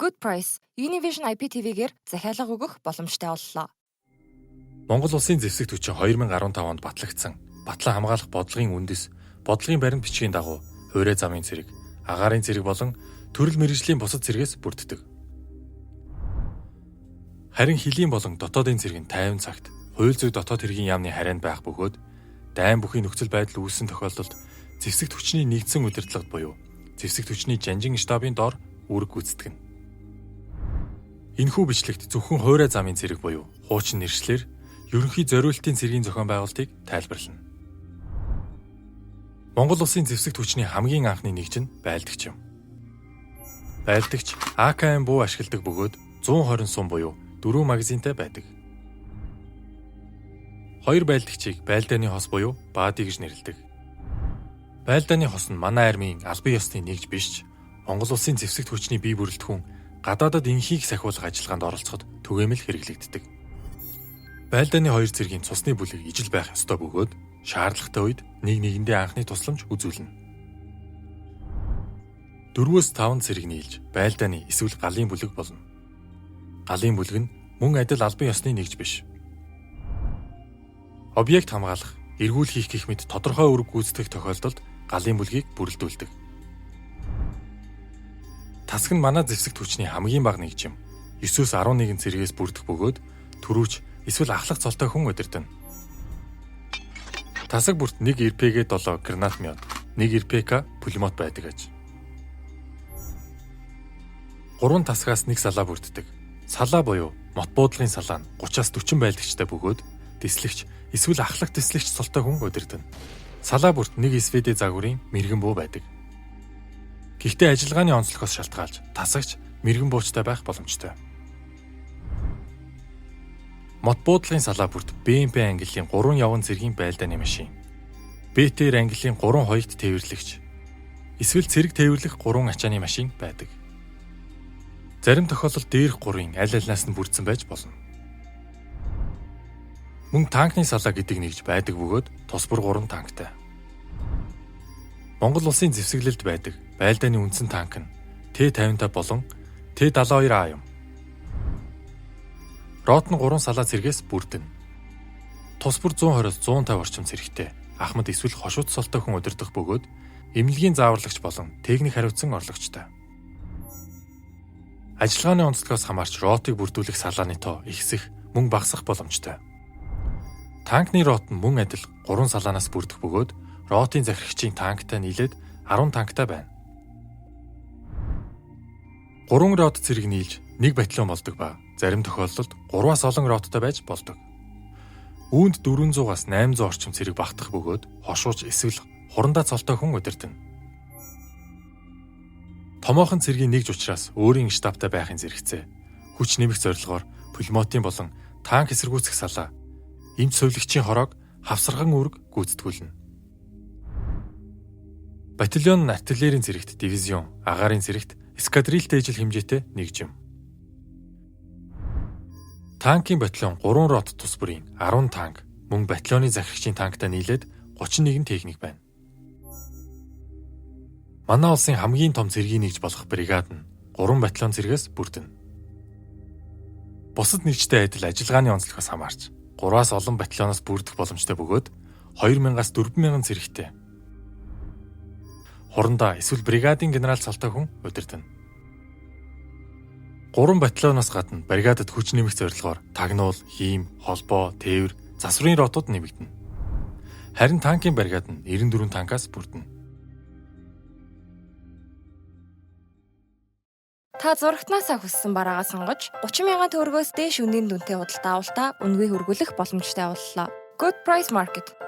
Good Price Univision IPTV-гээр захиалга өгөх боломжтой боллоо. Монгол улсын зэвсэг хүчин 2015 онд батлагдсан батлан хамгаалах бодлогын үндэс, бодлогын баримт бичгийн дагуу хуурай замын цэрэг, агаарын цэрэг болон төрөл мэргэжлийн бусад цэргээс бүрддэг. Харин хөлийн болон дотоодын цэрэг нь 50 цагт хууль зүйн дотоод хэргийн яамны харайнд байх бөгөөд дайн бүхий нөхцөл байдал үүссэн тохиолдолд зэвсэгт хүчний нэгдсэн удирдлагад буюу зэвсэгт хүчний жанжин штабын доор үүрэг гүйцэтгэнэ. Энэхүү бичлэгт зөвхөн хуурай замын цэрэг буюу хуучин нэршлээр ерөнхий зориултын цэргийн зохион байгуулалтыг тайлбарлана. Монгол улсын зэвсэгт хүчний хамгийн анхны нэгж нь байлдагч юм. Байлдагч АКМ буу ашигладаг бөгөөд 120 сум буюу 4 магазинтай байдаг. Хоёр байлдагчийг байлдааны хос буюу баади гэж нэрлэдэг. Байлдааны хос нь манай армийн албан ёсны нэгж биш ч Монгол улсын зэвсэгт хүчний бие бүрэлдэхүүн гадаадад энхийг сахиулах ажиллагаанд оролцоход түгээмэл хэрэглэгддэг. Байлдааны хоёр цэргийн цусны бүлэг ижил байх ёстой бөгөөд шаардлагатай үед нэг нэгэндээ анхны тусламж үзүүлнэ. 4-5 цэрэг нийлж байлдааны эсвэл галын бүлэг болно. Галын бүлэг нь мөн адил албан ёсны нэгж биш. Объект хамгаалах, эргүүл хийх гэх мэт тодорхой үүрэг гүйцэтгэх тохиолдолд галын бүлгийг бүрэлдүүлдэг. Тасаг нь манай зэвсэгт хүчний хамгийн бага нэгж юм. 9-11 цэргээс бүрдэх бөгөөд түрүүч эсвэл ахлах цолтой хүн удирдана. Тасаг бүрт 1 RPG-7 гранатомёт, 1 РПК пулемёт байдаг аж. 3 тасгаас 1 салаа бүрддэг. Салаа буюу мот буудлын салаа нь 30-аас 40 байлдагчтай бөгөөд дислэгч эсвэл ахлах дислэгч цолтой хүн удирдана. Салаа бүрт 1 СВД загварын мэргэн буу байдаг. Гэхдээ ажиллагааны онцлогоос шалтгаалж тасагч мэргэн буучтай байх боломжтой. Мот буудлын салаа бүрт БМП ангиллын 3 явган цэргийн байлдааны машин, БТР ангиллын 3 хоёрт тээвэрлэгч, эсвэл цэрэг тээвэрлэх 3 ачааны машин байдаг. Зарим тохиолдолд дээрх 3-ын аль альнаас нь бүрдсэн байж болно. Мөн танкны салаа гэдэг нэгж байдаг бөгөөд тус бүр 3 танктай. Монгол улсын зэвсэглэлд байдаг байлдааны үндсэн танк нь Т-55 болон Т-72А юм. Рот нь 3 салаа цэргээс бүрдэнэ. Тус бүр 120-оос 150 орчим цэрэгтэй ахмад эсвэл хошууд цолтой хүн удирдах бөгөөд эмнэлгийн зааварлагч болон техник хариуцсан орлогчтой. Ажиллагааны онцлогоос хамаарч ротыг бүрдүүлэх салааны тоо ихсэх, мөн багасах боломжтой. Танкны рот нь мөн адил 3 салаанаас бүрдэх бөгөөд ротын захирагчийн танктай нийлээд 10 танктай байна. 3 рот цэрэг нийлж 1 батальон болдог ба зарим тохиолдолд 3-аас олон роттой байж болдог. Үүнд 400-аас 800 орчим цэрэг багтах бөгөөд хошууч эсвэл хурандаа цолтой хүн удирдана. Томоохон цэргийн нэгж учраас өөрийн штабтай байхын зэрэгцээ. Хүч нэмэх зорилгоор пулемотын болон танк эсэргүүцэх салаа, эмч сувилагчийн хороог хавсарган үүрэг гүйцэтгүүлнэ. Батальон нь артиллерийн цэрэгт дивизион, агаарын цэрэгт эскадрильтэй ижил хэмжээтэй нэгж юм. Танкийн батальон 3 рот тус бүрийн 10 танк, мөн батальоны захирагчийн танктай нийлээд 31 техник байна. Манай улсын хамгийн том цэргийн нэгж болох бригад нь 3 батальон цэргээс бүрдэнэ. Бусад нэгжтэй адил ажиллагааны онцлогоос хамаарч 3-аас олон батальоноос бүрдэх боломжтой бөгөөд 2000-аас 4000 цэрэгтэй. Хурандаа эсвэл бригадын генерал цолтой хүн удирдана. 3 батальоноос гадна бригадад хүч нэмэх зорилгоор тагнуул, хийм, холбоо, тээвэр, засварын ротууд нэмэгдэнэ. Харин танкийн бригад нь 94 танкаас бүрдэнэ. Та зурагтнаасаа хүссэн бараагаа сонгож 30 мянган төгрөгөөс дээш үнийн дүнтэй худалдаа авалтаа үнэгүй хөргүүлэх боломжтой боллоо. Good Price Market.